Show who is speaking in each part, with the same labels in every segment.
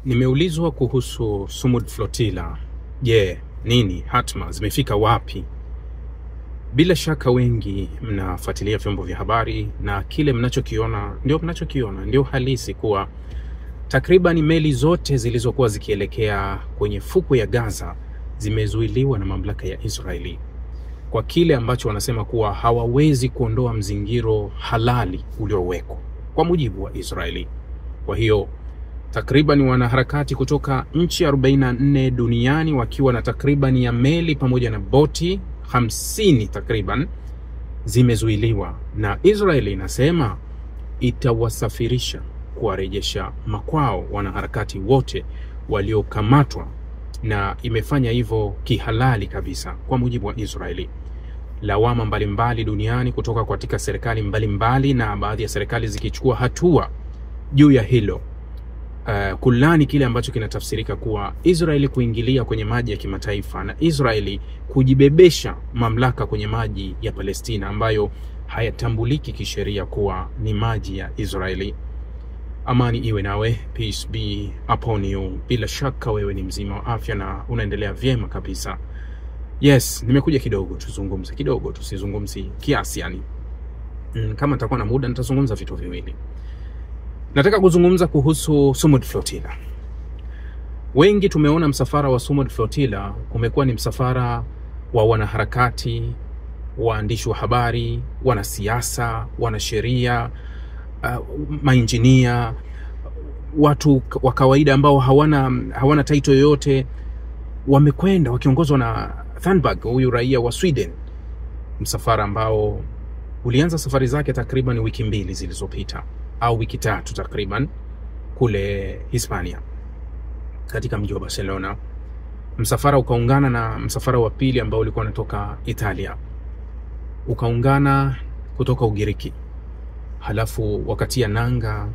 Speaker 1: Nimeulizwa kuhusu Sumud Flotilla. Je, nini hatma zimefika wapi? Bila shaka wengi mnafuatilia vyombo vya habari na kile mnachokiona ndio mnachokiona, ndio halisi kuwa takriban meli zote zilizokuwa zikielekea kwenye fukwe ya Gaza zimezuiliwa na mamlaka ya Israeli kwa kile ambacho wanasema kuwa hawawezi kuondoa mzingiro halali uliowekwa kwa mujibu wa Israeli. Kwa hiyo takriban wanaharakati kutoka nchi 44 duniani wakiwa na takriban ya meli pamoja na boti 50 takriban zimezuiliwa, na Israeli inasema itawasafirisha kuwarejesha makwao wanaharakati wote waliokamatwa, na imefanya hivyo kihalali kabisa kwa mujibu wa Israeli. Lawama mbalimbali duniani kutoka katika serikali mbalimbali, na baadhi ya serikali zikichukua hatua juu ya hilo, kulani kile ambacho kinatafsirika kuwa Israeli kuingilia kwenye maji ya kimataifa na Israeli kujibebesha mamlaka kwenye maji ya Palestina ambayo hayatambuliki kisheria kuwa ni maji ya Israeli. Amani iwe nawe, peace be upon you. Bila shaka wewe ni mzima wa afya na unaendelea vyema kabisa. Yes, nimekuja kidogo tuzungumze kidogo, tusizungumzi kiasi yani. Kama nitakuwa na muda nitazungumza vitu viwili. Nataka kuzungumza kuhusu Sumud Flotilla. Wengi tumeona msafara wa Sumud Flotilla umekuwa ni msafara wa wanaharakati, waandishi wa habari, wanasiasa, wanasheria, mainjinia, watu wa kawaida ambao hawana title yoyote, wamekwenda wakiongozwa na Thunberg, huyu raia wa Sweden. Msafara ambao ulianza safari zake takriban wiki mbili zilizopita au wiki tatu takriban kule Hispania katika mji wa Barcelona. Msafara ukaungana na msafara wa pili ambao ulikuwa unatoka Italia, ukaungana kutoka Ugiriki, halafu wakatia nanga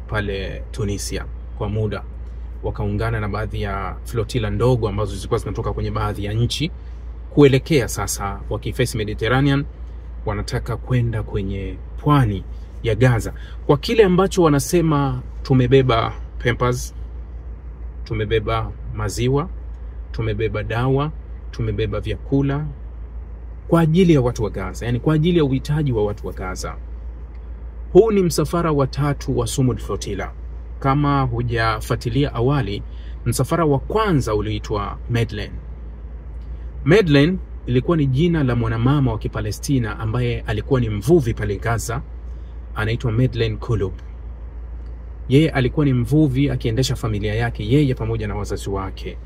Speaker 1: pale Tunisia kwa muda, wakaungana na baadhi ya flotilla ndogo ambazo zilikuwa zinatoka kwenye baadhi ya nchi kuelekea sasa wakiface Mediterranean, wanataka kwenda kwenye pwani ya Gaza kwa kile ambacho wanasema tumebeba pampers, tumebeba maziwa, tumebeba dawa, tumebeba vyakula kwa ajili ya watu wa Gaza, yani kwa ajili ya uhitaji wa watu wa Gaza. Huu ni msafara wa tatu wa Sumud Flotilla. Kama hujafuatilia awali, msafara wa kwanza uliitwa Madeleine. Madeleine ilikuwa ni jina la mwanamama wa Kipalestina ambaye alikuwa ni mvuvi pale Gaza, anaitwa Madeleine Kulub. Yeye alikuwa ni mvuvi akiendesha familia yake, yeye pamoja na wazazi wake.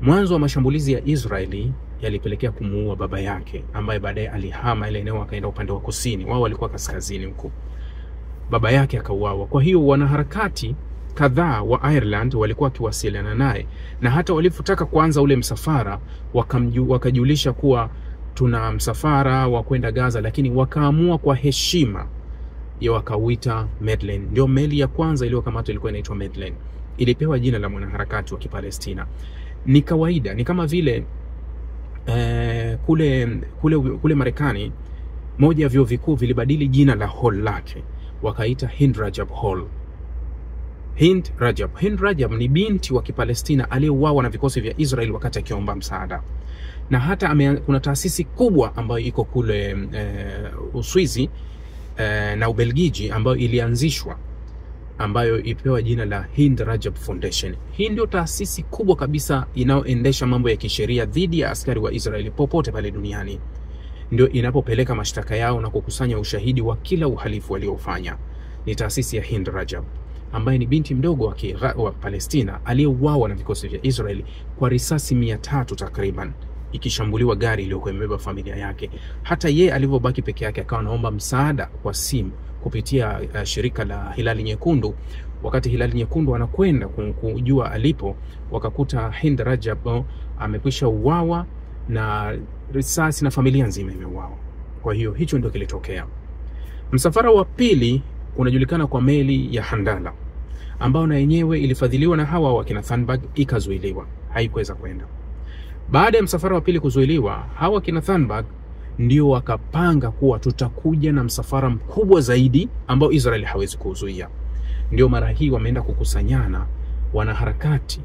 Speaker 1: Mwanzo wa mashambulizi ya Israeli yalipelekea kumuua baba yake, ambaye baadaye alihama ile eneo akaenda upande wa kusini, wao walikuwa kaskazini huko. Baba yake akauawa. Kwa hiyo wanaharakati kadhaa wa Ireland walikuwa wakiwasiliana naye, na hata walipotaka kuanza ule msafara wakajulisha kuwa tuna msafara wa kwenda Gaza, lakini wakaamua kwa heshima ya wakauita Madeleine. Ndio meli ya kwanza iliyokamatwa ilikuwa inaitwa Madeleine, ilipewa jina la mwanaharakati wa Kipalestina. Ni kawaida, ni kama vile kule Marekani, moja ya vyuo vikuu vilibadili jina la hall lake wakaita Hind Rajab Hall. Hind Rajab. Hind Rajab ni binti wa Kipalestina aliyeuawa na vikosi vya Israel wakati akiomba msaada. Na hata kuna taasisi kubwa ambayo iko kule Uswizi na Ubelgiji ambayo ilianzishwa, ambayo ipewa jina la Hind Rajab Foundation. Hii ndio taasisi kubwa kabisa inayoendesha mambo ya kisheria dhidi ya askari wa Israeli popote pale duniani. Ndio inapopeleka mashtaka yao na kukusanya ushahidi wa kila uhalifu waliofanya. Ni taasisi ya Hind Rajab ambaye ni binti mdogo wa Palestina aliyeuawa na vikosi vya Israeli kwa risasi 300 takriban, ikishambuliwa gari iliyokuwa imebeba familia yake. Hata ye alivyobaki peke yake akawa anaomba msaada kwa simu kupitia shirika la Hilali Nyekundu. Wakati Hilali Nyekundu anakwenda kujua alipo, wakakuta Hind Rajab amekwisha uawa na risasi na familia nzima imeuawa. Kwa hiyo hicho ndio kilitokea. Msafara wa pili unajulikana kwa meli ya Handala, ambao na yenyewe ilifadhiliwa na hawa wakina Thunberg, ikazuiliwa, haikuweza kwenda. Baada ya msafara wa pili kuzuiliwa, hawa kina Thunberg ndio wakapanga kuwa tutakuja na msafara mkubwa zaidi ambao Israeli hawezi kuzuia. Ndio mara hii wameenda kukusanyana Wanaharakati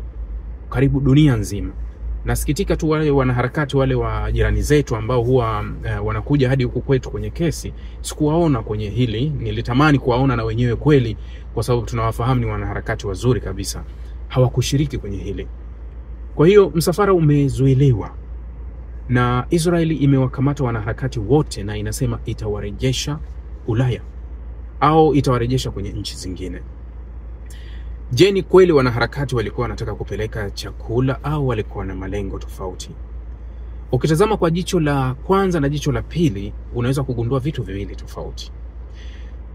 Speaker 1: karibu dunia nzima. Nasikitika tu wale wanaharakati wale wa jirani zetu ambao huwa wanakuja hadi huku kwetu kwenye kesi, sikuwaona kwenye hili. Nilitamani kuwaona na wenyewe kweli, kwa sababu tunawafahamu ni wanaharakati wazuri kabisa. Hawakushiriki kwenye hili. Kwa hiyo msafara umezuiliwa na Israeli imewakamata wanaharakati wote na inasema itawarejesha Ulaya au itawarejesha kwenye nchi zingine. Je, ni kweli wanaharakati walikuwa wanataka kupeleka chakula au walikuwa na malengo tofauti? Ukitazama kwa jicho la kwanza na jicho la pili, unaweza kugundua vitu viwili tofauti.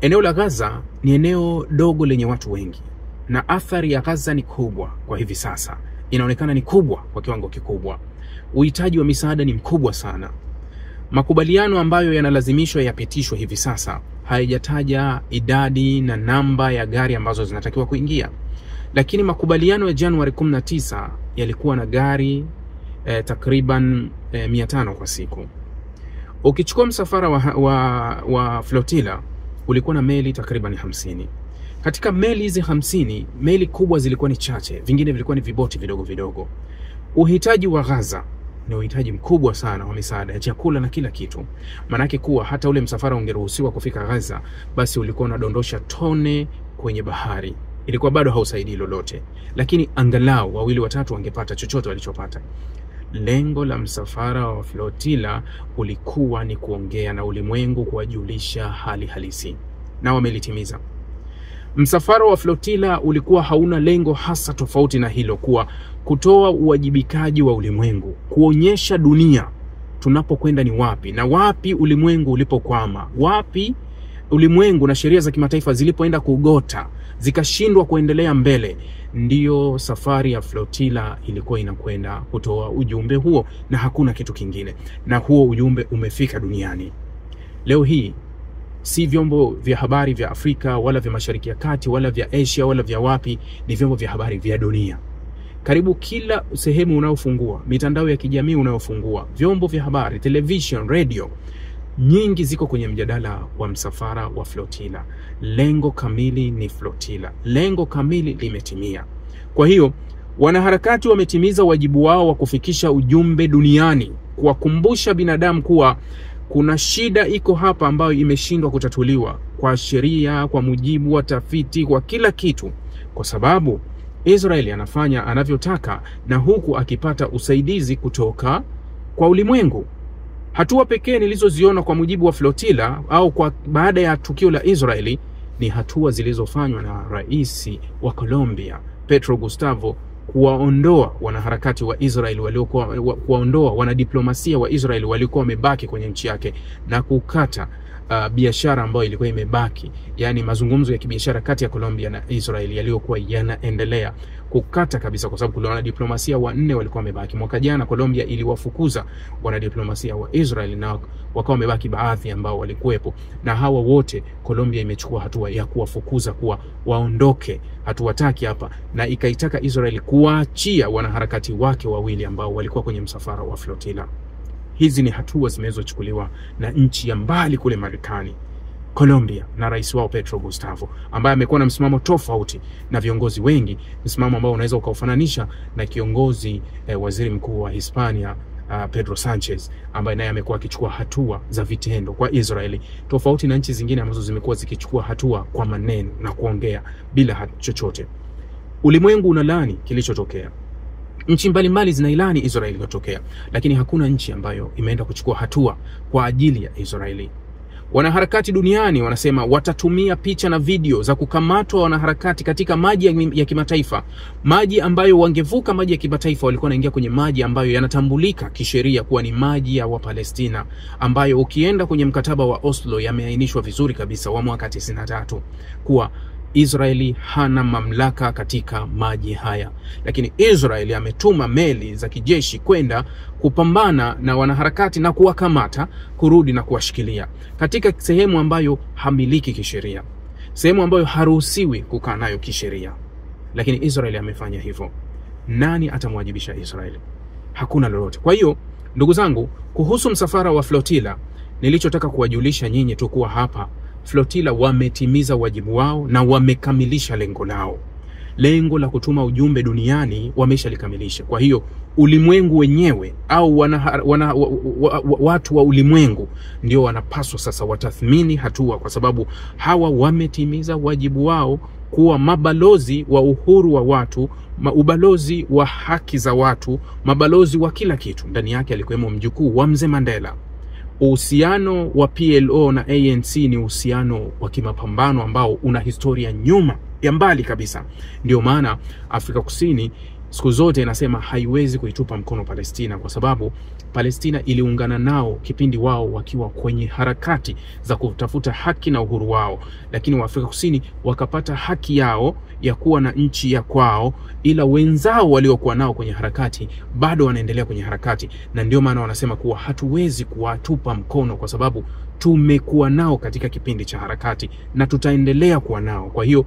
Speaker 1: Eneo la Gaza ni eneo dogo lenye watu wengi, na athari ya Gaza ni kubwa kwa hivi sasa. Inaonekana ni kubwa kwa kiwango kikubwa. Uhitaji wa misaada ni mkubwa sana. Makubaliano ambayo yanalazimishwa yapitishwe hivi sasa haijataja idadi na namba ya gari ambazo zinatakiwa kuingia. Lakini makubaliano ya Januari 19 yalikuwa na gari takriban 500 kwa siku. Ukichukua msafara wa flotilla ulikuwa na meli takriban 50. Katika meli hizi 50, meli kubwa zilikuwa ni chache, vingine vilikuwa ni viboti vidogo vidogo. Uhitaji wa Gaza ni uhitaji mkubwa sana wa misaada ya chakula na kila kitu. Manake kuwa hata ule msafara ungeruhusiwa kufika Gaza, basi ulikuwa unadondosha tone kwenye bahari. Ilikuwa bado hausaidii lolote, lakini angalau wawili watatu wangepata chochote walichopata. Lengo la msafara wa flotilla ulikuwa ni kuongea na ulimwengu, kuwajulisha hali halisi, na wamelitimiza. Msafara wa flotilla ulikuwa hauna lengo hasa tofauti na hilo, kuwa kutoa uwajibikaji wa ulimwengu, kuonyesha dunia tunapokwenda ni wapi na wapi ulimwengu ulipokwama, wapi ulimwengu na sheria za kimataifa zilipoenda kugota zikashindwa kuendelea mbele. Ndiyo safari ya flotilla ilikuwa inakwenda kutoa ujumbe huo, na hakuna kitu kingine, na huo ujumbe umefika duniani leo hii. Si vyombo vya habari vya Afrika wala vya Mashariki ya Kati wala vya Asia wala vya wapi, ni vyombo vya habari vya dunia. Karibu kila sehemu unayofungua, mitandao ya kijamii unayofungua, vyombo vya habari, television, radio nyingi ziko kwenye mjadala wa msafara wa flotilla. Lengo kamili ni flotilla. Lengo kamili limetimia. Kwa hiyo wanaharakati wametimiza wajibu wao wa kufikisha ujumbe duniani, kuwakumbusha binadamu kuwa kuna shida iko hapa ambayo imeshindwa kutatuliwa kwa sheria, kwa mujibu wa tafiti, kwa kila kitu, kwa sababu Israeli anafanya anavyotaka na huku akipata usaidizi kutoka kwa ulimwengu. Hatua pekee nilizoziona kwa mujibu wa flotilla au kwa baada ya tukio la Israeli ni hatua zilizofanywa na rais wa Colombia Petro Gustavo kuwaondoa wanaharakati wa Israeli waliokuwa, kuwaondoa wanadiplomasia wa Israeli waliokuwa wamebaki kwenye nchi yake na kukata biashara ambayo ilikuwa imebaki, yani mazungumzo ya kibiashara kati ya Colombia na Israeli yaliyokuwa yanaendelea, kukata kabisa, kwa sababu kuna wanadiplomasia wanne walikuwa wamebaki. Mwaka jana Colombia iliwafukuza wanadiplomasia wa Israeli na wakawa wamebaki baadhi ambao walikuwepo, na hawa wote Colombia imechukua hatua ya kuwafukuza kuwa waondoke, hatuwataki hapa, na ikaitaka Israeli kuwaachia wanaharakati wake wawili ambao walikuwa kwenye msafara wa flotilla. Hizi ni hatua zimezochukuliwa na nchi ya mbali kule Marekani, Colombia, na rais wao Petro Gustavo, ambaye amekuwa na msimamo tofauti na viongozi wengi, msimamo ambao unaweza ukaufananisha na kiongozi waziri mkuu wa Hispania Pedro Sanchez, ambaye naye amekuwa akichukua hatua za vitendo kwa Israeli, tofauti na nchi zingine ambazo zimekuwa zikichukua hatua kwa maneno na kuongea bila chochote. Ulimwengu unalaani kilichotokea. Nchi mbalimbali zinailani Israeli iliyotokea, lakini hakuna nchi ambayo imeenda kuchukua hatua kwa ajili ya Israeli. Wanaharakati duniani wanasema watatumia picha na video za kukamatwa wanaharakati katika maji ya kimataifa, maji ambayo wangevuka maji ya kimataifa walikuwa wanaingia kwenye maji ambayo yanatambulika kisheria kuwa ni maji ya Wapalestina, ambayo ukienda kwenye mkataba wa Oslo yameainishwa vizuri kabisa wa mwaka 93 kuwa Israeli hana mamlaka katika maji haya. Lakini Israeli ametuma meli za kijeshi kwenda kupambana na wanaharakati na kuwakamata, kurudi na kuwashikilia katika sehemu ambayo hamiliki kisheria, sehemu ambayo haruhusiwi kukaa nayo kisheria. Lakini Israeli amefanya hivyo. Nani atamwajibisha Israeli? Hakuna lolote. Kwa hiyo ndugu zangu, kuhusu msafara wa flotilla, nilichotaka kuwajulisha nyinyi tu kuwa hapa flotilla wametimiza wajibu wao na wamekamilisha lengo lao. Lengo la kutuma ujumbe duniani wameshalikamilisha. Kwa hiyo ulimwengu wenyewe au watu wa ulimwengu ndio wanapaswa sasa watathmini hatua, kwa sababu hawa wametimiza wajibu wao kuwa mabalozi wa uhuru wa watu, ubalozi wa haki za watu, mabalozi wa kila kitu. Ndani yake alikuwemo mjukuu wa Mzee Mandela. Uhusiano wa PLO na ANC ni uhusiano wa kimapambano ambao una historia nyuma ya mbali kabisa. Ndio maana Afrika Kusini siku zote inasema haiwezi kuitupa mkono Palestina, kwa sababu Palestina iliungana nao kipindi wao wakiwa kwenye harakati za kutafuta haki na uhuru wao, lakini wa Afrika Kusini wakapata haki yao ya kuwa na nchi ya kwao, ila wenzao waliokuwa nao kwenye harakati bado wanaendelea kwenye harakati, na ndio maana wanasema kuwa hatuwezi kuwatupa mkono kwa sababu tumekuwa nao katika kipindi cha harakati na tutaendelea kuwa nao. Kwa hiyo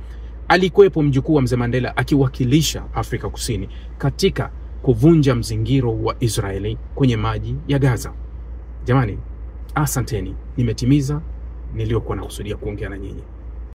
Speaker 1: alikuwepo mjukuu wa Mzee Mandela akiwakilisha Afrika Kusini katika kuvunja mzingiro wa Israeli kwenye maji ya Gaza. Jamani, asanteni, nimetimiza niliyokuwa nakusudia kuongea na nyinyi.